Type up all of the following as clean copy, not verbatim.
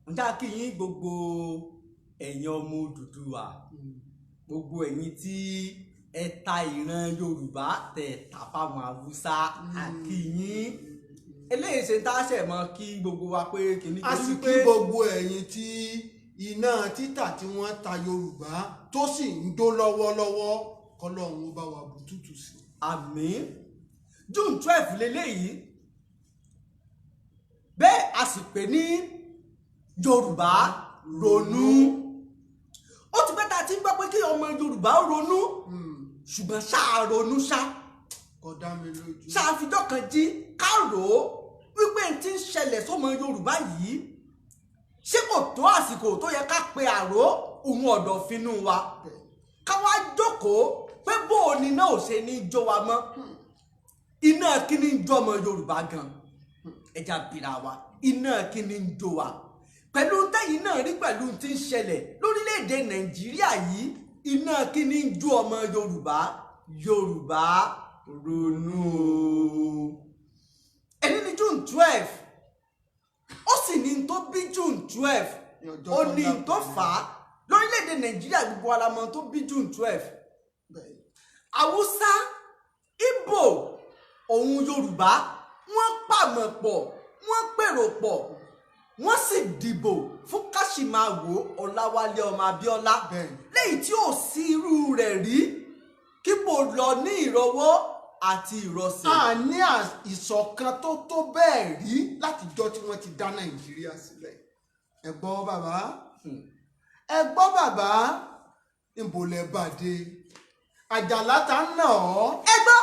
Ǹjẹ́ a kí yín, gbogbo ẹ̀yin ọmọ Odùduwà, gbogbo ẹ̀yin tí ẹ ta ìran Yorùbá tẹ̀ tà fáwọn Haúsá, a kí yín. Eléyìí ṣe tá a ṣẹ̀ mọ́ kí gbogbo wa pé kìíní. A sì kí gbogbo ẹ̀yin tí iná títà tí wọ́n ta Yorùbá tó sì ń jó lọ́wọ́lọ́wọ́, kọ́lọ́run ó bá wa bù tútù sí. Àmín. June 12 leléyìí bẹ́ẹ̀, a sì pè ní Yorùbá ronú. Ó ti pẹ́ tá a ti ń gbọ́ pé kí ọmọ Yorùbá ronú, ṣùgbọ́n ṣáà ronú ṣá? Kò dá mi lójú. Ṣáà fijọ́ kan jí ká rò ó wípé n ti ń ṣẹlẹ̀ sọ́mọ Yorùbá yìí, ṣé kò tó àsìkò tó yẹ ká pe àró òun ọ̀dọ̀fínú wa, ká wá jókòó pé bó o ní náà ò ṣe ní jó wa mọ́? Iná kíní ń jó ọmọ Yorùbá gan? Ẹja bìrà wa, iná kíní ń jó wa? Pẹ̀lú tẹ́yìn náà rí, pẹ̀lú tí ń ṣẹlẹ̀ lórílẹ̀‐èdè Nàìjíríà yìí, iná kíní ń jó ọmọ Yorùbá? Yorùbá ronú o. Ẹni ní June 12, ó sì ní tó bí June 12. Ọjọ́ Ó tó ní tó lápẹẹrẹ. fà á lórílẹ̀‐èdè Nàìjíríà. Gbogbo alamọ tó bí June 12. Haúsá, Ìgbò òun Yorùbá, wọ́n pàmò pọ̀, wọ́n pèrò pọ̀, wọ́n sì dìbò fún Káṣímáwò Ọláwálé ọmọ Abíọ́lá, lẹ́yìn tí ò sí irú rẹ̀ rí, kí bò lọ ní ìrọwọ́ àti ìrọsẹ̀. A ní ìṣọ̀kan tó tó bẹ́ẹ̀ rí látijọ́ tí wọ́n ti dá Nàìjíríà sílẹ̀. Ẹ gbọ́ bàbá, ẹ gbọ́ bàbá, níbo lẹ bàdé? Àjàlá ta ń nà ọ́. Ẹ gbọ́,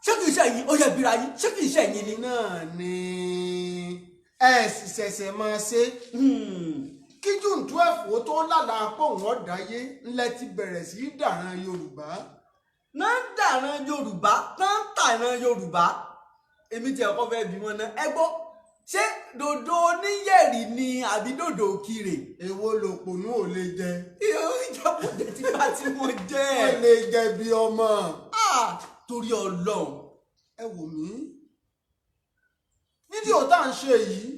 ṣé kìí ṣe ẹ̀yin? Ó yẹ bíra yín, ṣé kìí ṣe ẹ̀yin ni? Náà ni ẹ sì ṣẹ̀ṣẹ̀ máa ṣe. Kí June 12 ó tó lálàá pọ̀ wọ́n dáyé ńlẹ̀ ti bẹ̀rẹ̀ sí í dàran Yorùbá. Náà ń dàran Yorùbá, náà ń tàran Yorùbá. Èmi tí ẹ̀kọ́ fẹ́ bí wọn náà. Ẹ gbọ́, ṣé dòdò oníyẹ̀rì ni àbí dòdò òkìrè? Èwo lòpònú ò lè jẹ? Ìjẹkújẹ tí bá tí wọ́n jẹ́. Wọ́n lè jẹ bí ọmọ. Ah, torí Ọlọ́run. Ẹ wò mí, fídíò tá à ń ṣe yìí,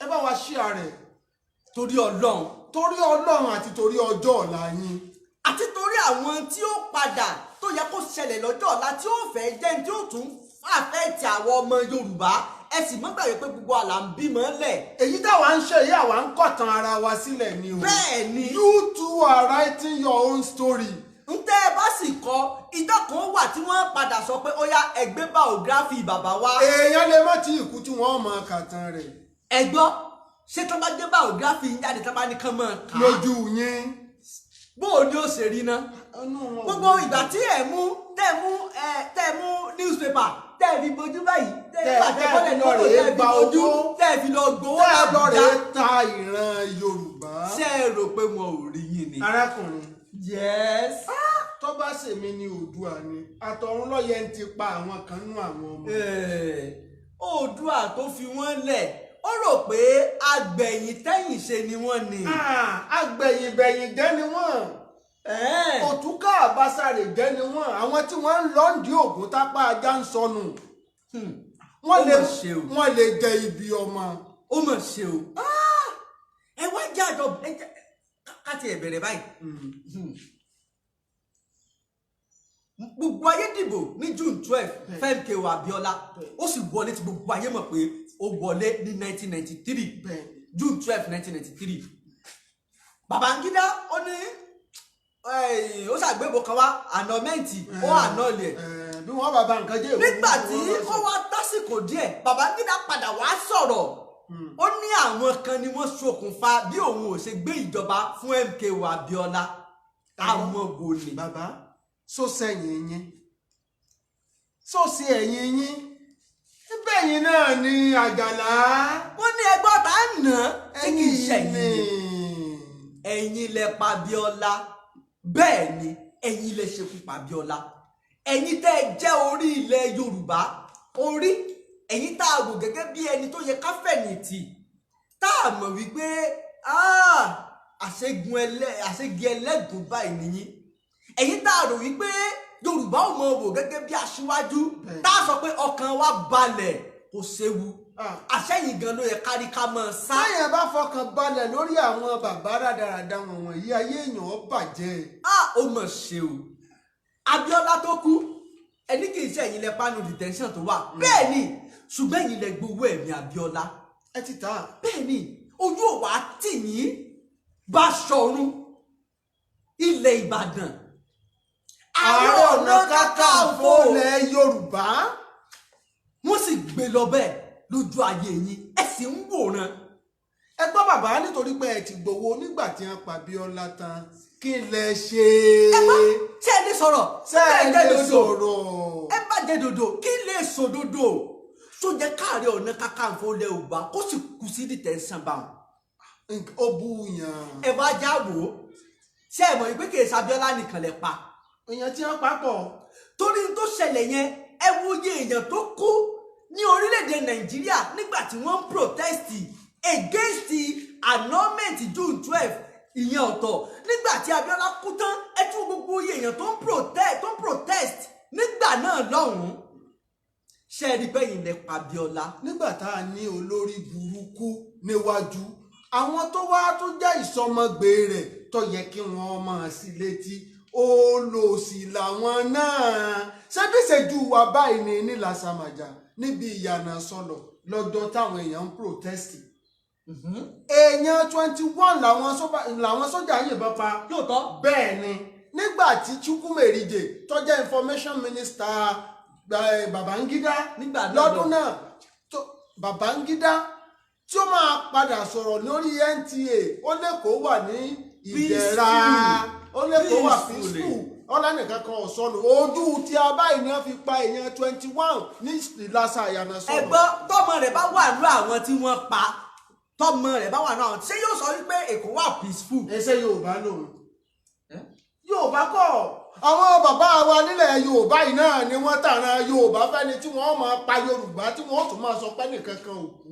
ẹ bá wa share rẹ̀. Torí Ọlọ́run. Torí Ọlọ́run àti torí ọjọ́ ọ̀la yín. Àti torí àwọn tí ó padà tó yẹ kó ṣẹlẹ̀ lọ́jọ́ ọ̀la tí ó fẹ́ jẹ́ tí ó tún affect àwọn ọmọ Yorùbá. Ẹ sì mọ́ gbàgbé pé gbogbo àlà ń bímọ lẹ̀. Èyí táwa ń ṣe yìí, àwa ń kọ̀tàn ara wa sílẹ̀ ni o. Bẹ́ẹ̀ ni. You too are writing your own story. Ń tẹ́ ẹ bá sì kọ, ìjọ kan wà tí wọ́n padà sọ pé ó yá, ẹgbẹ́ biography bàbá wa. Èèyàn lè má tí ìkú tí wọ́n mọ kàtàn rẹ̀. Ẹ gbọ́, ṣé tó bá gbé biography yín jáde, tó bá ní kán mọ́ kà á lójú yín, bó o ní ó ṣe rí ná? Inú wọn ò Gbogbo ní ìgbà tí ẹ mú tẹ́ mú ẹ tẹ́ mú newspaper, tẹ́ fi bojú báyìí, tẹ́ gbà tẹ́ bọ́lẹ̀ tẹ́ fi lọ lọ́wọ́, rèé tẹ́ fi gba bojú, owó. tẹ́ fi lọ gbowó Tẹ́ ẹ lọ l'Àbújá. rèé ta ìran Yorùbá. Ṣé ẹ rò pé wọn ò rí yín ni? Arákùnrin, Yes. tó bá ṣèmi ní Oòduà ni, àtọ̀run lọ́yẹ̀ ń ti pa àwọn kan nú àwọn ọmọ. Oòduà tó fi wọ́n lẹ̀, ó rò pé agbẹ̀yìn tẹ́yìn ṣe ni wọ́n ni. Ah, agbẹ̀yìnbẹ̀yìn jẹ́ ni wọ́n. Òtúkà àbáṣárè jẹ́ ni wọ́n. Àwọn tí wọ́n ń lọ ń di ògùn tápá ajá ń sọnù. Wọ́n Ó lè mà ṣe o. Wọ́n lè jẹ ibi ọmọ. Ó mà ṣe o. Ah! Ẹ wá jẹ́ àjọ ẹ jẹ́ ká tiẹ̀ bẹ̀rẹ̀ báyìí. Gbogbo ayé dìbò ní June 12, MKO Abiola, ó sì wọlé, tí gbogbo ayé mọ̀ pé ó wọlé ní 1993, June 12, 1993. Babangida ó ní ó ṣàgbébò kan wá, annulment, ó annul ẹ̀. Bí wọ́n bá ba nǹkan jẹ́, èwo Nígbà ni tí wọ́n bá ó sọ? wá tásìkò díẹ̀, Babangida padà wá sọ̀rọ̀, ó ní àwọn kan ni wọ́n ṣokùnfà bí òun ò ṣe gbé ìjọba fún MKO Abiola. Àwọn wo ni? Bàbá, só sẹ́yìn yín, só sí ẹ̀yìn yín, síbẹ̀ yín náà ni Àjàlá. Wọ́n ní ẹgbọ́n tá a nà án, tí kì í ṣẹ̀yìn ni. ni? Ẹ̀yin lẹ pa Abíọ́lá. Bẹ́ẹ̀ ni, ẹ̀yin lẹ ṣekú pa Abíọ́lá. Ẹ̀yin tẹ́ ẹ jẹ́ orí ilẹ̀ Yorùbá, orí ẹ̀yin tá a wò gẹ́gẹ́ bí ẹni tó yẹ ká fẹ̀yìntì, tá a mọ̀ wípé ah, àṣegun ẹlẹ́ àṣegi ẹlẹ́gùn báyìí nìyí. Ẹ̀yin tá a rò wípé Yorùbá ò mọ̀ wò gẹ́gẹ́ bí aṣíwájú, tá a sọ pé ọkàn wa balẹ̀. Kò séwu. Ah. Àṣẹyìn gan ló yẹ kárí ká máa sá. Táyà bá fọkàn balẹ̀ lórí àwọn bàbá rádaràda wọ̀nyí, ayé èèyàn ó bàjẹ́. A ó mọ̀ ṣe o. Abíọ́lá tó kú, ẹni kì í ṣe ẹ̀yin lẹ panu detention tó wà. Bẹ́ẹ̀ ni, ṣùgbọ́n ẹ̀yin lẹ gbowó ẹ̀mí Abíọ́lá. Ẹ ti tà á. Bẹ́ẹ̀ ni, ojú òwà tì yín. Báṣọ̀run ilẹ̀ Ìbàdàn, Ààrẹ Ọ̀nà Kakanfò ilẹ̀ Yorùbá. Wọ́n sì gbé lọ bẹ́ẹ̀ lójú ayé yín, ẹ sì ń wòran. Ẹ gbọ́ bàbá, nítorí pé ẹ ti gbowó nígbà tí wọ́n pa Abíọ́lá tán, kí lẹ ṣe? Ẹ gbọ́, ṣé ẹ lè sọ̀rọ̀? Ṣé ẹ jẹ́ lè dòdò? sọ̀rọ̀? Ẹ bá jẹ dòdò, kí lè sọ dòdò tó jẹ káàrí Ọ̀nà Kakanfò ilẹ̀ Yorùbá kó sì kú sí detention báwọn? Ó bú yàn. Ẹ wá já wò ó, ṣé ẹ mọ̀ pé kì í ṣe Abíọ́lá nìkan lẹ pa? Èèyàn tí wọ́n papọ̀. Torí n tó ṣẹlẹ̀ yẹn, ẹ wo iye èèyàn tó kú ní orílẹ̀-èdè Nàìjíríà nígbà tí wọ́n ń protest against the annulment June 12. Ìyẹn ọ̀tọ̀. Nígbà tí Abíọ́lá kú tán, ẹ tún gbogbo iye èèyàn tó ń protest nígbà náà lọ́hùn-ún. Ṣé ẹ rí bẹ́yìn lẹ pa Abíọ́lá? Nígbà tá a ní olórí burúkú níwájú, àwọn tó wá tó jẹ́ ìsọmọgbé rẹ̀ tó yẹ kí wọ́n máa sí létí, olòṣì làwọn náà. Ṣebí ṣẹ́jú wa báyìí ní ní Làṣàmàjà, níbi ìyànà sọlọ, lọ́jọ́ táwọn èèyàn ń protest, èèyàn 21 làwọn sójà yìnbọn pa. Yóò tọ́. Bẹ́ẹ̀ ni, nígbà tí Chukwumerije tó jẹ́ information minister Babangida Nígbà náà lọ́dún náà Babangida tí ó máa padà sọ̀rọ̀ lórí NTA, ó lẹ́kọ̀ọ́ wà ní ìdẹ̀ra, ó lẹ́kọ̀ọ́ wà Peacefully. peaceful, ọlánìkan kan ọ̀sọ́nù ojú tí a báyìí ni wọ́n fi pa èèyàn 21 ní Ìlàsà àyànà Ẹ sọ̀rọ̀. gbọ́, tọ́mọ rẹ̀ bá wà nú àwọn tí wọ́n pa, tọ́mọ rẹ̀ bá wà nú àwọn, ṣé yóò sọ wípé Èkó wà peaceful? Ẹsẹ Yorùbá lòun, Yorùbá kọ́. Àwọn bàbá wa nílẹ̀ Yorùbá yìí náà ni wọ́n tàràn Yorùbá fẹ́ni tí wọ́n máa pa Yorùbá, tí wọ́n tún máa sọ pé nìkan kan ò kú.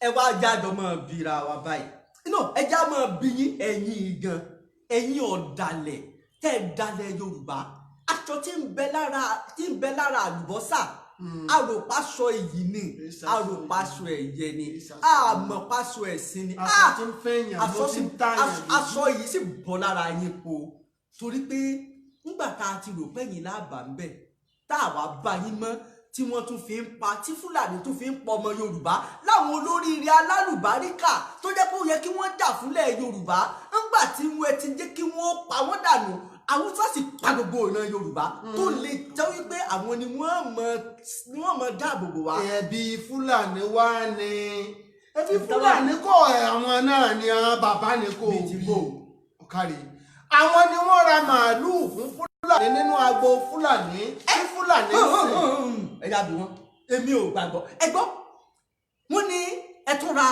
Ẹ wá jájọ máa bira wa báyìí inú, ẹ já máa bí yín. Ẹ̀yin gan, ẹ̀yin ọ̀dàlẹ̀ tẹ́ ẹ dalẹ̀ Yorùbá, aṣọ tí ń bẹ lára àlùbọ́sà, àròpáṣọ èyí ni, àròpáṣọ ẹ̀yẹ ni, àmọ̀páṣọ ẹ̀sìn ni. Aṣọ tí ń fẹ́yàn Aṣọ ló sì ti ń tàyàn lójú. Aṣọ yìí sì bọ́ lára yín po, torí pé nígbà tá a ti rò pẹ́yìn láàbà ń bẹ̀, tá a wá bá yín mọ́, tí wọ́n tún fi ń pa, tí Fúlàní tún fi ń pọ ọmọ Yorùbá láwọn olóríire alálùbáríkà tó jẹ́ pé ó yẹ kí wọ́n jà fúnlẹ̀ Yorùbá, ńgbà tí wọ́n ti jẹ́ kí wọ́n pa wọ́n dànù, Haúsá sì pa gbogbo ìran Yorùbá tó lè jẹ́ wípé àwọn ni wọ́n mọ̀ dáàbò bò wá. Ẹbí Fúlàní wá ní, ẹbí Fúlàní kọ́ ẹ̀, àwọn náà ni àwọn bàbá ni kò Bíi ti bí bò. Ọ̀kàrí, àwọn ni wọ́n ra màálùú fún Fúlàní nínú agbo Fúlàní tí Fúlàní sìn. Ẹ yá bí wọn, èmi ò gbàgbọ́. Ẹ gbọ́, wọ́n ní ẹ tún ra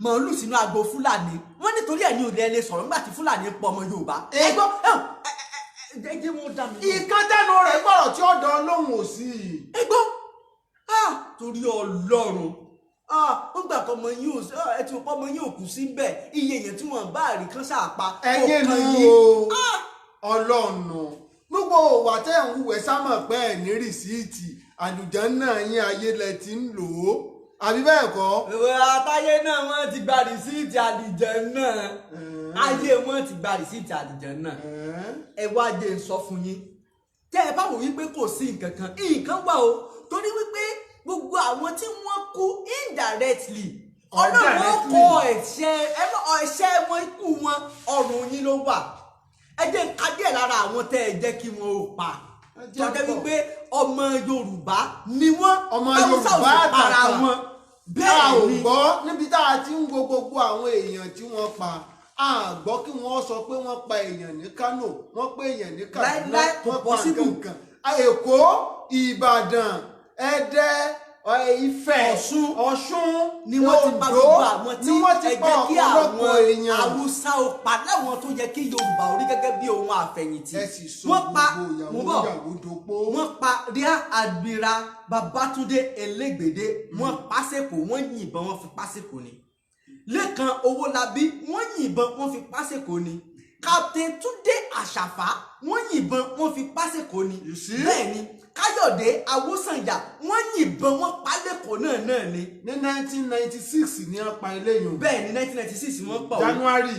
màálù sínú agbo Fúlàní, wọ́n nítorí ẹ̀ ní òde ẹ lè sọ̀rọ̀ nígbà tí Fúlàní ń pọ ọmọ Yorùbá. Ẹ gbọ́, ẹ ẹ ẹ jẹ́ wọn dá mi lóhùn. Ìkan tẹnu rẹ̀ gbọ́rọ̀ tí ó dán lóhùn ò sí. Ẹ gbọ́, ah, torí Ọlọ́run, ah, ó gbà kọ́ ọmọ yín ò sí, ẹ ti pọ́ ọmọ yín ò kú sí bẹ́ẹ̀, iye èèyàn tí wọ́n bá rí kán sáà pa Ẹ̀yin kò nu kàn yín. o, ọlọ́ọ̀nù gbogbo òwà tẹ́ ń hùwẹ́ sámọ̀ pé ẹ̀ ní receipt àlùjánnà yín, ayé lẹ ti ń lò ó, àbí bẹ́ẹ̀ kọ́? Ìwé àtàyé náà, wọ́n ti gba receipt àlìjẹ náà. Ayé wọn ti gba receipt àlìjẹ náà. Ẹ wá jẹ́ n sọ fún yín, tẹ́ ẹ bá wò wípé kò sí nǹkan kan, nǹkan wà o, torí wípé gbogbo àwọn tí wọ́n kú indirectly, Ọlọ́run ó kọ ẹ̀ṣẹ̀ ẹ̀ṣẹ̀ wọn, ikú wọn, ọrùn yín ló wà. Ẹ jẹ́ n ka díẹ̀ lára àwọn tẹ́ ẹ jẹ́ kí wọ́n ó pa, Ẹ jẹ́ tọ́jẹ́ pọ̀. wípé ọmọ Yorùbá ni wọ́n. Ọmọ Haúsá ò Yorùbá sì para àtàtà. wọn. Bẹ́ẹ̀ a ò Bẹ́ẹ̀ ni. gbọ́ níbi tá a ti ń wo gbogbo àwọn èèyàn tí wọ́n pa, a gbọ́ kí wọ́n sọ pé wọ́n pa èèyàn ní Kánò, wọ́n pa èèyàn ní Kaduna, Láíláí, kò wọ́n pa possible. nǹkan kan. Èkó, Ìbàdàn, Ẹdẹ, Ifẹ̀, Ọ̀ṣun. Ọ̀ṣun Ni wọ́n ti pa Oǹdó, gbogbo àwọn tí ni wọ́n ti ẹ pa jẹ́ kí ọ̀pọ̀lọpọ̀ àwọn èèyàn. Haúsá ó pa láwọn tó yẹ kí Yorùbá orí gẹ́gẹ́ bí ohun àfẹ̀yìntì. Ẹ sì sọ Wọ́n pa gbogbo ìyàwó mú bọ̀ ìyàwó dopó. Wọ́n pa Rear Admiral Babátúndé Elégbèdé, wọ́n pàṣẹkò, wọ́n yìnbọn, wọ́n fi pàṣẹkò ni. Lékan Owólabí, wọ́n yìnbọn, wọ́n fi pàṣẹkò ni. Captain Túndé Àṣàfà, wọ́n yìnbọn, wọ́n fi pa sÉkòó ni. You see? Bẹ́ẹ̀ ni, Káyọ̀dé Awósànyà, wọ́n yìnbọn, wọ́n pa lÉkòó náà ni. Ní 1996 ní wọ́n pa eléyìí. Bẹ́ẹ̀ ni, 1996 wọ́n pa òun. January.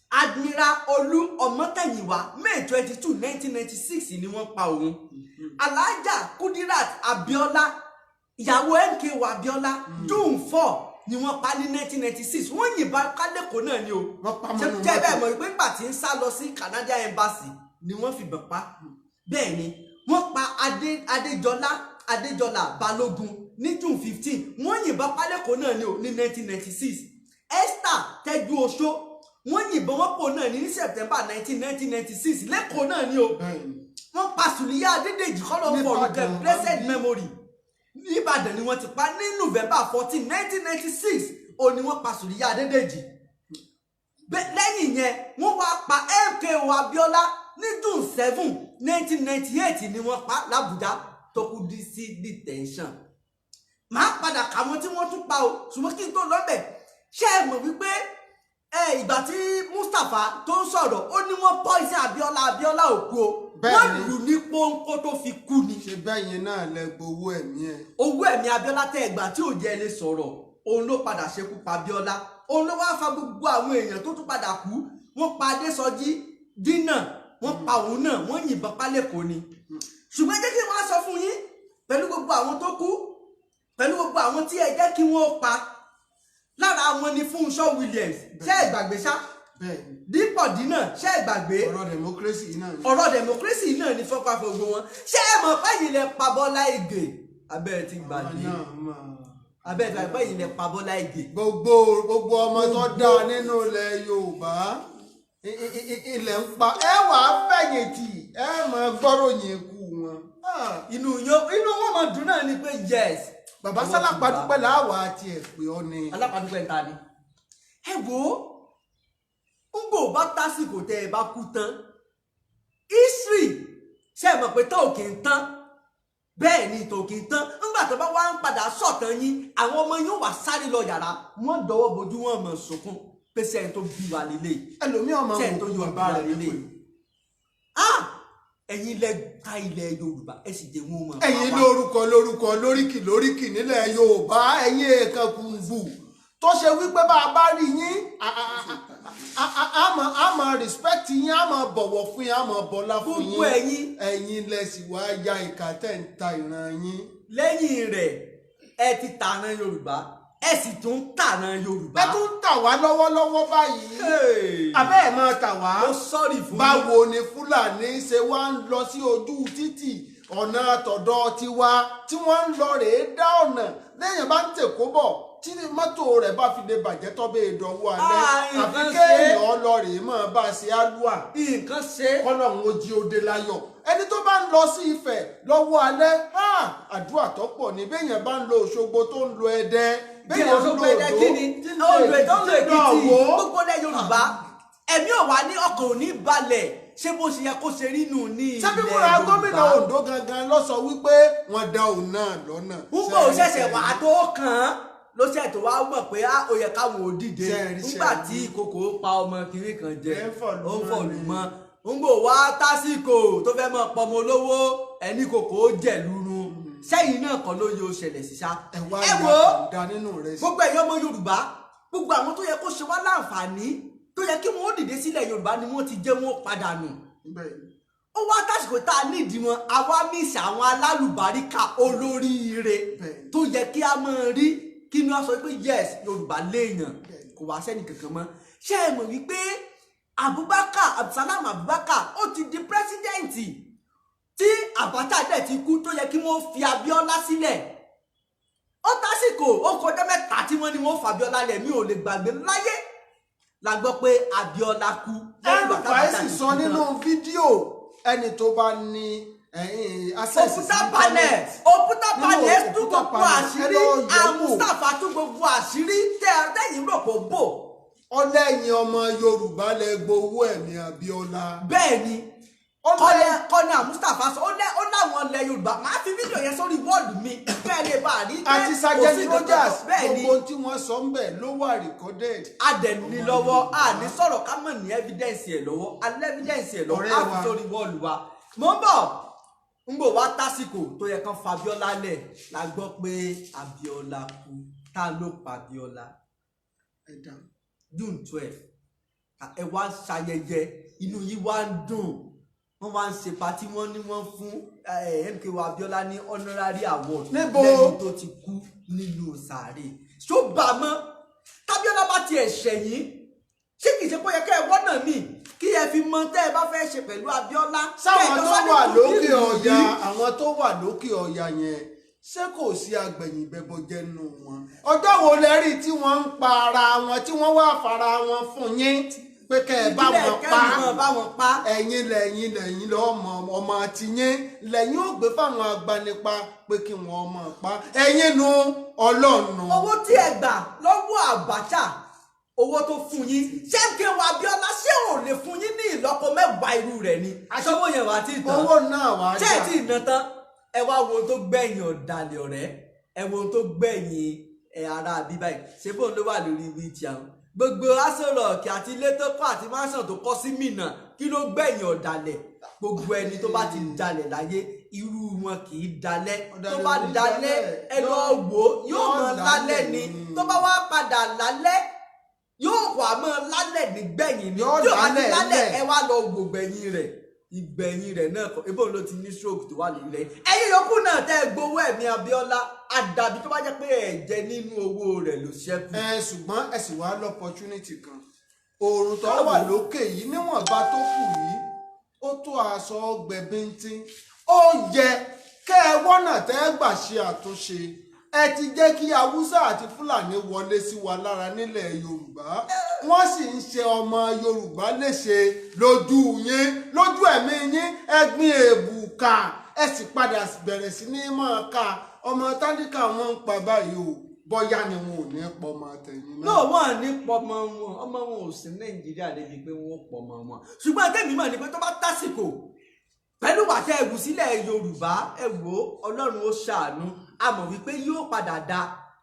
Admiral Olú Ọmọtẹ̀yìnwá, May 22, 1996 ni wọ́n pa òun. Alhaja Kudirat Abiola, ìyàwó MKO Abiola, June 4 ni wọ́n pa ní 1996. Wọ́n yìnbọn pa lÉkòó náà ni o. Wọ́n pa Ṣé mọ́nú jẹ́ bẹ́ẹ̀ mọ́tò. mọ̀ pé nígbà tí ń sá lọ sí Canadian Embassy ni wọ́n fìbọn pa? Bẹ́ẹ̀ ni, wọ́n pa Adéjọlá Adéjọlá Balógun ní June 15. Wọ́n yìnbọn pa lÉkòó náà ni o ní 1996. Esther Tẹ́jú Oṣó, wọ́n yìnbọn wọ́n pò náà ní September 19, 1996 lÉkòó náà ni o. Bẹ́ẹ̀ni. Wọ́n pa Sùlíyà Adédèjì, kọ́lọ́ Ní fọ̀rùkẹ́, Ìbàdàn. blessed memory. Nìbàdàn ni wọ́n ti pa ní November 14, 1996. Ó ní wọ́n pa Sùlíyà Adédèjì. Lẹ́yìn yẹn, wọ́n wá pa MKO Abiola ní June 7, 1998 ni wọ́n pa l'Àbújá tó kú dí sí detention. Màá padà kàwọn tí wọ́n tún pa o, ṣùgbọ́n kí n tó lọ́bẹ̀, ṣé ẹ mọ̀ wípé ẹ ìgbà tí Mustapha tó ń sọ̀rọ̀, ó ní wọ́n poison Abiola, Abiola ò kú o? Bẹ́ẹ̀ni. Wọ́n lù ní pọ́npọ́ tó fi kú ni. Ṣe bẹ́yìn náà lẹ gbowó ẹ̀mí ẹ̀? Owó ẹ̀mí Abiola tẹ́ ẹgbà tí ò jẹ́ lè sọ̀rọ̀, òun ló padà ṣekú pa Abiola. Òun ló wá fa gbogbo àwọn èèyàn tó tún padà kú. Wọ́n pa Adésọjí Dínà, wọ́n pa òun náà, wọ́n yìnbọn pa lÉkòó ni. Ṣùgbọ́n jẹ́ kí wọ́n á sọ fún yín, pẹ̀lú gbogbo àwọn tó kú, pẹ̀lú gbogbo àwọn tí ẹ jẹ́ kí wọ́n pa, lára wọn ni Fúnṣọ́ Williams. Ṣé ẹ gbàgbé ṣá? Bẹ́ẹ̀ni. Dípò Dínà, ṣé ẹ gbàgbé? Ọ̀rọ̀ democracy yìí náà ni. Ọ̀rọ̀ democracy náà ní fọ́pá gbogbo wọn. Ṣé ẹ mọ̀ pẹ́yìn lẹ pa Bọ́lá Ìgè? Abẹ́ ẹ ti gbàgbé. Àwọn náà máa. Abẹ́ ẹ ti gbàgbé, pẹ́yìn lẹ pa Bọ́lá Ìgè. Gbogbo ọmọ tó dáa nínú ilẹ̀ Yorùbá ilẹ̀ ń pa ẹ, wàá fẹ̀yìntì, ẹ máa gbọ́ròyìn ikú wọn. Ah, Inú wọn mọ̀ dùn náà ni pé yes. Bàbá Àwọn ti sálápàdúpẹ́ làwà àti ẹ̀pẹ́ ọ ni. Alápàdúpẹ́ ń ta ni. Ẹ wo, ń gbò bá tásìkò tẹ ẹ bá kú tán, history, ṣe é mọ̀ pé tán ò kì í tán? Bẹ́ẹ̀ ni, ìtàn ò kì í tán. Ńgbà tó bá wá ń padà sọ̀tàn yín, àwọn ọmọ yín ó wà sáré lọ yàrá, wọ́n dọwọ́ bojú, wọn mọ̀ sunkún pé sẹ́yìn tó bí wa lélẹ̀. Ẹlòmíì ọmọ Sẹ́yìn tó wò yọ bàbá bàbá rẹ̀ rẹ̀ lélẹ̀. nípò. Ah, ẹ̀yin lẹ ta ilẹ̀ Yorùbá, ẹ sì jẹ́ wọn mọ̀. Ẹ̀yin lórúkọ lórúkọ, lóríkì lóríkì nílẹ̀ Yorùbá, ẹ̀yin èèkàn kùngbù tó ṣe wípé bá a bá rí yín, a máa respect yín, a máa bọ̀wọ̀ fún yín, a máa bọlá fún yín. Gbogbo ẹ̀yin. Ẹ̀yin lẹ sì wá ya ìkà tẹ̀ ń ta ìran yín. Lẹ́yìn rẹ̀, ẹ ti tàran Yorùbá, ẹ sì tún tàran Yorùbá. Ẹ tún ń tà wá lọ́wọ́lọ́wọ́ báyìí. Hey! Abẹ́ ẹ̀ máa tà wá. Mo sọ́ọ̀rì fún yín. Báwo ni Fúlàní ṣe wá ń lọ sí ojú títì ọ̀nà àtọ̀dọ̀ tiwa tí wọ́n ń lọ rèé dá ọ̀nà? Lẹ́yìn bá ń tèkó bọ̀, tí mọ́tò rẹ̀ bá fi lè bàjẹ́ tọ́bẹ̀ ìdánwò alẹ́, Ah, àfi nǹkan ṣe. kéèyàn lọ rèé mọ́ bá a ṣe álúà Nǹkan ṣe. Kọ́lọ́hún ó jí ó dé láyọ̀. Ẹni tó bá ń lọ sí Ifẹ̀ lọ́wọ́ alẹ́, ah, àdúrà tó pọ̀ ní. Béèyàn bá ń lọ Òṣogbo, tó ń lo Ẹdẹ, Béèyàn béèyàn ń lo Òṣogbo, Ẹdẹ, Oǹdó, kí ni tí ń lo olù ètò ń lo Èkìtì, tí ń Èkìtì, lọ Ọ̀wọ̀. Gbogbo ilẹ̀ Yorùbá, ẹ̀mí ò wá ní, ọkàn ò ní balẹ̀. Ṣé bó ṣe yẹ kó ṣe rí nù ní ilẹ̀ Ṣebí fúnra gómìnà Yorùbá? Ondo gangan ló sọ wípé wọ́n dá òun náà lọ́nà. Púpọ̀ ò ṣẹ̀ṣẹ̀ wà á tó kàn án ló ṣẹ̀ tó wá mọ̀ pé á, ó yẹ káwọn ò dìde. Ṣé ẹ rí, ṣé Nígbà ẹ tí ìkòkò pa ọmọ kiri kan jẹ, Ẹ ń fọ̀lú ó ń mọ́ fọ̀lú ni. mọ́. Ń gbò wá tásìkò tó fẹ́ mọ́ pọmọ olówó ẹni kòkó jẹ̀ lúrun sẹ́yìn náà kọ́ ló yóò ṣẹlẹ̀ síṣá. Ẹ wá Ẹ ya wo, kàńdá nínú rẹ sí. gbogbo ẹ̀yin ọmọ Yorùbá, gbogbo àwọn tó yẹ kó ṣe wá láǹfààní, tó yẹ kí wọ́n ó dìde sílẹ̀ Yorùbá ni wọ́n ti jẹ́ wọ́n padà nù. Ó wá tásìkò tá a nídìí wọn, àwa mísì àwọn alálùbáríkà olóríire tó yẹ kí a máa rí, kí ni wọ́n sọ pé yes, Yorùbá léèyàn. Kò wá sẹ́ni kankan mọ́. Ṣé ẹ mọ̀ wípé Abubakar Abdulsalam Abubakar ó ti di president, tí Abacha dẹ̀ ti kú, tó yẹ kí wọ́n fi Abiola sílẹ̀? Ó tásìkò, ó kọjá 3 tí wọ́n ní wọ́n fa Abiola lẹ̀. Mi ò lè gbàgbé láyé la gbọ́ pé Abiola kú lẹ́yìn ìgbà El-Rufai tábàtà sì ti sọ kú tán. Nínú fídíò, ẹni tó bá ní access sí Òkúta panel, internet. òkúta Nínú panel tú òkúta gbogbo panel, àṣírí. ẹ lọ yẹ̀ wò. Mustapha tú gbogbo àṣírí tẹ́yìn rò pò bò. Ọlẹ́yin ọmọ Yorùbá lẹ gbowó ẹ̀mí Abíọ́lá. Bẹ́ẹ̀ ni. Ó Kọ́nà Mustapha sọ ó láwọn ilẹ̀ Yorùbá. Màá fi fídíò yẹn sórí wall mi kẹ́ ẹ lè bá a rí pé Àti kò sí Sergeant nǹkan tó- Rogers, bẹ́ẹ̀ ni. gbogbo ohun tí wọ́n sọ ń bẹ̀ ló wà recorded. Adẹ̀ni lọ́wọ́, a ní sọ̀rọ̀ ká mọ̀ ní evidence ẹ̀ lọ́wọ́, alẹ́ evidence ẹ̀ lọ́wọ́. Ọ̀rẹ́ Á fi wa. sórí wall wa. Mò ń bọ̀, ń bò wá tásìkò tó yẹ kán fa Abíọ́lá lẹ̀ la gbọ́ pé Abíọ́lá kú. Ta ló pa Abíọ́lá? Ẹ dáhùn. June 12, ẹ wá ń ṣayẹyẹ, inú yìí wá ń dùn, wọ́n wá ń ṣe party, wọ́n ní wọ́n fún MKO Abíọ́lá ní honorary award. Níbo? Lẹ́ni tó ti kú nínú sàárè, ṣó bá a mọ́? Tábíọ́lá bá tiẹ̀ ṣẹ̀yìn, ṣé kìí ṣe pé ó yẹ kẹ́ ẹ wọ́nà míì kí ẹ fi mọ tẹ́ ẹ bá fẹ́ ṣe pẹ̀lú Abíọ́lá? Sáwọn Kẹ́ ẹ tó jọ sáré wà kú lókè nínú ọ̀yà yìí. Àwọn tó wà lókè ọ̀yà yẹn, ṣé kò sí agbẹ̀yìnbẹ̀bọ̀jẹ́ nù wọn? Ọjọ́ wo lẹ rí tí wọ́n ń pa ara wọn, tí wọ́n wá fara wọn fún yín pé kẹ́ ẹ bá Ìbílẹ̀ wọn pa? Kẹ́rin mọ́ bá wọn pa. Ẹ̀yin lẹ́yìn lọ́mọ ọmọ tiyín lẹ́yìn ò gbé fáwọn agbanipa pé kí wọ́n mọ̀ pa ẹ̀yin nu ọlọ́run. Owó tí ẹ gbà lọ́wọ́ Abacha, owó tó fún yín, ṣé MKO Abíọ́lá ṣé ò lè fún yín ní ìlọ́po mẹ́wàá irú rẹ̀ ni? Aṣọ́wó yẹn wà á ti tán. Owó náà wàá Ṣé ẹ tí ì ná tán? Ẹ wá wo ohun tó gbẹ̀yìn ọ̀dàlẹ̀ ọ̀rẹ́, ẹ wo ohun tó gbẹ̀yìn ẹ ara àbí báyìí. Ṣé bóun ló wà lórí wheelchair? Gbogbo Aso Rock àti ilé tó kọ́ àti mansion tó kọ́ sí Minna, kí ló gbẹ̀yìn ọ̀dàlẹ̀? Gbogbo ẹni tó bá ti dalẹ̀ láyé, irú wọn kì í dalẹ̀. Tó bá Ọ̀dàlẹ̀ ò ní dalẹ̀, dalẹ̀. ẹ lọ wò ó, yóò Yóò mọ lálẹ́ lálẹ̀ ni. ni. Tó bá wá padà lálẹ́, yóò wà mọ́ lálẹ́ nígbẹ̀yìn ni. Yóò Tí ò bá ti lálẹ́ lálẹ́, lẹ̀. ẹ wá lọ wò gbẹ̀yìn rẹ̀, ìgbẹ̀yìn rẹ̀ náà kọ́ ebó ló ti ní stroke tó wà lórí rẹ̀. Ẹ̀yin yòókù náà tẹ́ ẹ gbowó ẹ̀mí Abíọ́lá, àdàbí tó bá jẹ́ pé ẹ jẹ nínú owó rẹ̀ ló ṣẹ́kù. Ẹ ṣùgbọ́n ẹ sì wá l'opportunity kan, oòrùn tó wà lókè yìí, níwọ̀nba tó kù yìí, ó tó aṣọ ọgbẹ bíntín. Ó yẹ kẹ́ ẹ wọ́nà tẹ́ ẹ gbà ṣe àtúnṣe. Ẹ ti jẹ́ kí Haúsá àti Fúlàní wọlé sí wa lára nílẹ̀ Yorùbá, wọ́n sì ń ṣe ọmọ Yorùbá léṣe lójú yín, lójú ẹ̀mí yín. Ẹ gbin èbùkà, ẹ sì padà bẹ̀rẹ̀ sí ní máa ka ọmọ tálíkà wọn ń pa báyìí o. Bọ́yá ni wọn ò ní pọ̀ ọmọ tẹ̀yìn náà. Náà wọn ní pọmọ wọn, ọmọ wọn ò sí Nàìjíríà débi pé wọn ò pọmọ wọn. Ṣùgbọ́n tẹ̀mí mọ̀ ni pé tó bá tásìkò, pẹ̀lú wàtẹ́ ẹ̀wù sílẹ̀ Yorùbá, ẹ wò ó, Ọlọ́run ó ṣàánú. A mọ̀ wípé yóò padà da,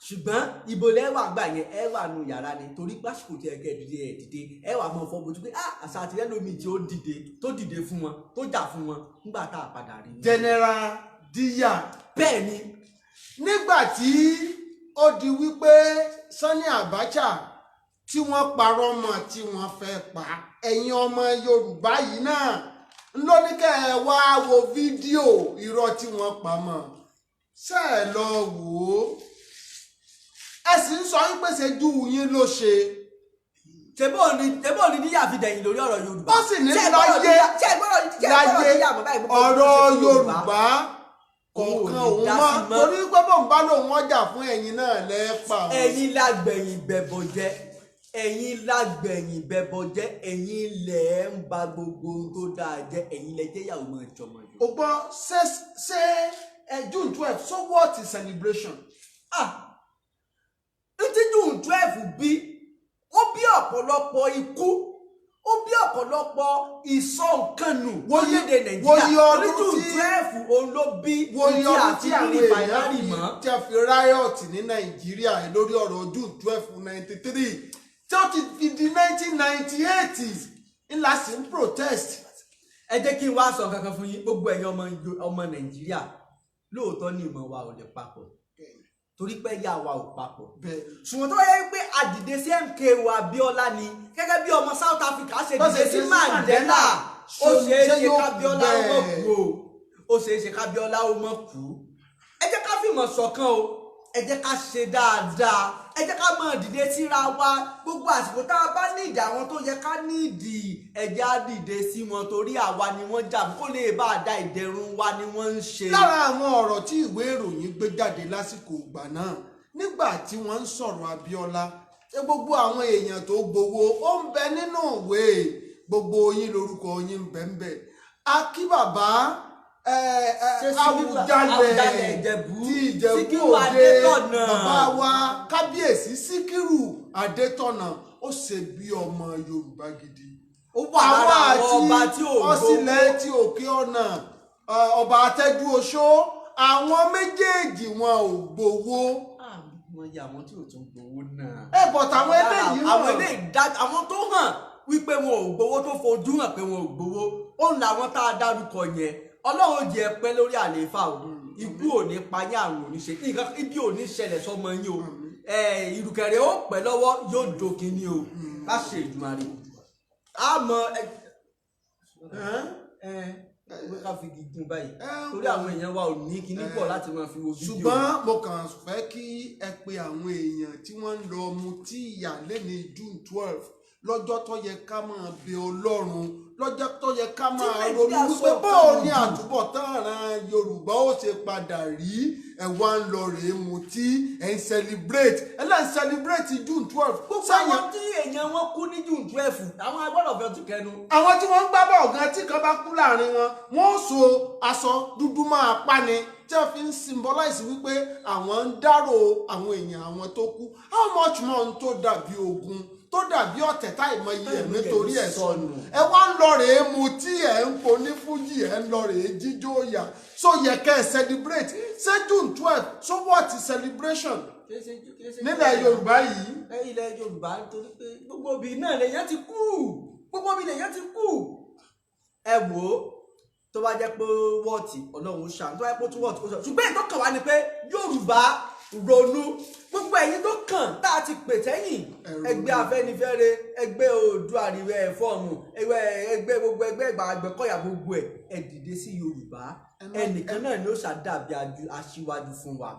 ṣùgbọ́n ibo lẹ́wà gbà yẹn? Ẹ wà nù yàrá ni, torí pásìkò tí ẹ kẹ́ dìde, ẹ dìde, ẹ wà mọ̀ fọ́ bójú pé ah, àṣà àti ẹlòmíì tí ó dìde, tó dìde fún wọn, tó jà fún wọn nígbà tá a padà rí. General Díyà. Bẹ́ẹ̀ ni. Nígbà tí ó di wípé Sani Abacha tí wọ́n parọ́ mọ́, tí wọ́n fẹ́ pa, ẹ̀yin ọmọ Yorùbá yìí náà ló ní kẹ́ ẹ wá wo fídíò irọ́ tí wọ́n pa mọ́. Ṣe ẹ lọ wò ó? Ẹ sì ń sọ wípé ṣe ju yín ló ṣe. Ṣebó ni Díyà fi dẹ̀yìn lórí ọ̀rọ̀ Yorùbá? Ó sì ní Ṣé ẹ gbọ́dọ̀ láyé Díyà- ṣé ẹ gbọ́dọ̀ ṣé ẹ gbọ́dọ̀ láyé Díyà mọ́ báyìí, gbogbo ọ̀rọ̀ ohun tó ṣe fún Yorùbá Òun ò kọ̀ọ̀kan ní òun dá mọ́ sí mọ́. Torí pé bóun bá lòun ọjà fún ẹ̀yin náà lẹ́ẹ̀pà òun. Ẹ̀yin lágbẹ̀yìn bẹ̀bọ̀ jẹ́, ẹ̀yin lágbẹ̀yìn bẹ̀bọ̀ jẹ́, ẹ̀yin lẹ̀ ń ba gbogbo ohun tó dáa jẹ́, ẹ̀yin lẹ jẹ́ ìyàwó mọ́ ìjọmọ̀ O Yorùbá. gbọ́, ṣe ẹ June 12, so what is celebration? Ah, ní June 12 bí, ó bí ọ̀pọ̀lọpọ̀ ikú, ó bí ọ̀pọ̀lọpọ̀ ìsọ nǹkan nù lórílẹ̀‐èdè Nàìjíríà. Wòye Torí ọdún June 12 òun ló bí wòye tí ọdún àti tí àwọn rí èèyàn refinery fi mọ́. tí a fi riot ní Nàìjíríà lórí ọ̀rọ̀ June 12 93 tí ó ti fi di 1998 ńlá sí ń protest. Ẹ jẹ́ kí n wá sọ kankan fún yín, gbogbo ẹ̀yin ọmọ Nàìjíríà. Lóòótọ́ ní ìmọ̀ wa ò lè papọ̀ torí pé ẹ̀yà wa ò papọ̀, ṣùgbọ́n tó bá yẹ pé àdìde sí MKO Abiola ni, gẹ́gẹ́ bí ọmọ South Africa ṣe Bó ṣe dìde sí dìde sí Mandela, Mandela, ó ṣeé ṣé ṣe yóò kábíọ́lá ó mọ̀ bẹ́ẹ̀? kú o. Ó ṣeé ṣe kábíọ́lá ó mọ̀ kú. Ẹ jẹ́ ká fìmọ̀ ṣọ̀kan o, ẹ jẹ́ ká ṣe dáadáa, ẹ jẹ́ ká máa dìde síra wa. Gbogbo àsìkò tá a bá nídìí àwọn tó yẹ ká nídìí, ẹ jẹ́ á dìde sí wọn, torí àwa ni wọ́n jà fún, kó lè bá a da ìdẹ̀rùn wa ni wọ́n ń ṣe. Lára àwọn ọ̀rọ̀ tí ìwé ìròyìn gbé jáde lásìkò ìgbà náà nígbà tí wọ́n ń sọ̀rọ̀ Abíọ́lá, ṣé gbogbo àwọn èèyàn tó gbowó ó ń bẹ nínú ìwé, gbogbo yín lórúkọ yín ń bẹ ń bẹ. Akí bàbá Ṣé Síkírù Awùjalẹ̀ Awùjalẹ̀ Ìjẹ̀bú, tí Ìjẹ̀bú Síkírù Òde, Adétọ̀nà. Bàbá wa kábíyèsí Síkírù Adétọ̀nà, ó ṣe bí ọmọ Yorùbá gidi. Ó wà lára àwọn ọba tí ò gbowó. Ọ̀sìnlẹ̀ tí òkè ọ̀nà, ọba Atẹ́jú Oṣó, àwọn méjèèjì wọn ò gbowó. Wọ́n yẹ àwọn tí ò tún gbowó náà. Ẹ bọ̀ táwọn eléyìí àwọn hàn. Eléyìí dá àwọn tó hàn wípé wọn ò gbowó, tó fojú hàn pé wọn ò gbowó, ó ń làwọn tá a dárúkọ yẹn. Ọlọ́run jẹ́ ẹ pẹ́ lórí àlééfà o. Ikú ò ní pa yín, àrùn ò ní ṣe nǹkan, ibi ò ní ṣẹlẹ̀ sọmọ yín o. Ìrùkẹ̀rẹ̀ ó pẹ́ lọ́wọ́, yóò dòkin ní o, láṣẹ Èdùmàrè. Àmọ́ ẹ ẹ wé ká fi gígùn báyìí torí àwọn èèyàn wa ò ní kíní pọ̀ láti máa fi wo fídíò. Ṣùgbọ́n mo kàn fẹ́ kí ẹ pe àwọn èèyàn tí wọ́n ń lọ mutí ìyà lẹ́ni June 12, lọ́jọ́ tó yẹ ká máa bẹ Ọlọ́run, lọ́jọ́ tó yẹ ká Tí máa Nàìjíríà ronú wípé sọ bó o ní káwọn jù. Àtúbọ̀tán ran Yorùbá ó ṣe padà rí. Ẹ̀ wá ń lọ rèé mutí, ẹ̀ ń celebrate, ẹ̀ lẹ́ ń celebrate June 12. Gbogbo Sẹ́yìn àwọn tí èèyàn wọn kú ní June 12, àwọn agbọ́dọ̀ fẹ́ tún kẹnu. Àwọn tí wọ́n ń gbá bọ̀ gan, tí kan bá kú láàrin wọn, wọ́n ó so aṣọ dúdú máa pa ni, tí wọ́n fi ń symbolize wípé àwọn ń dárò àwọn èèyàn àwọn tó kú. How much more n tó dàbí ogun, tó dàbí ọ̀tẹ̀ táì mọ iye ẹ̀mí torí ẹ̀ sọnù? Ẹ wá ń lọ rèé mu tí ẹ̀ ń po ní fújì, ẹ̀ ń lọ rèé jíjó yà. So yẹ kẹ́ ẹ celebrate? Ṣé June 12, so what is celebration nílẹ̀ Yorùbá yìí? Ẹ ilẹ̀ Yorùbá, nítorí pé gbogbo obì náà lèèyàn ti kú, gbogbo obì lèèyàn ti kú. Ẹ wò ó, tó bá jẹ́ pé wọ́ọ̀tì, Ọlọ́run ṣàánú. Tó bá jẹ́ pé ó tún wọ́ọ̀tì, ó ṣàánú. Ṣùgbọ́n èyí tó kàn wá ni pé Yorùbá ronú. Gbogbo ẹ̀yin tó kàn tá a ti pè sẹ́yìn, Ẹ ronú. ẹgbẹ́ Afẹ́nifẹ́re, ẹgbẹ́ Oòduà Àríwẹ̀ fọ́ọ̀mù, ẹgbẹ́ gbogbo ẹgbẹ́ ìgbà Àgbẹ̀kọ̀yà, gbogbo ẹ̀, ẹ dìde sí Yorùbá. Ẹnìkan náà ni ó ṣàdàbí aṣíwájú fún wa.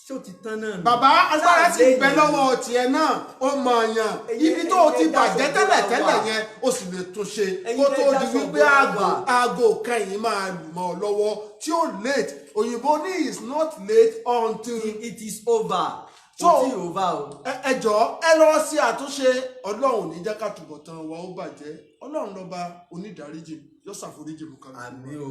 Ṣó ti tán náà nù? Bàbá, agbára sì ń bẹ Sáà lọ́wọ́ tiẹ̀ náà. Ó mọ̀ ọ̀yàn ibi tó o ti ẹ̀yin bàjẹ́ lẹ tẹ́lẹ̀ dáṣọ tẹ́lẹ̀ bóra. yẹn, o sì lè tún ṣe Ẹ̀yin kó lẹ tó di dáṣọ wípé bóra aago wà. aago kẹyìn máa lù mọ́ ọ lọ́wọ́ tí ó late. Òyìnbó ní is not late until It is over. So- Kò tí ì over o. Ẹ jọ̀ọ́, ẹ lọ sí àtúnṣe. Ọlọ́run ò ní jẹ́ ká túbọ̀ tán wa ó bàjẹ́. Ọlọ́run lọ́ba onídàáríjì, yóò ṣàforíjì mú kálukú wa. Àmín o.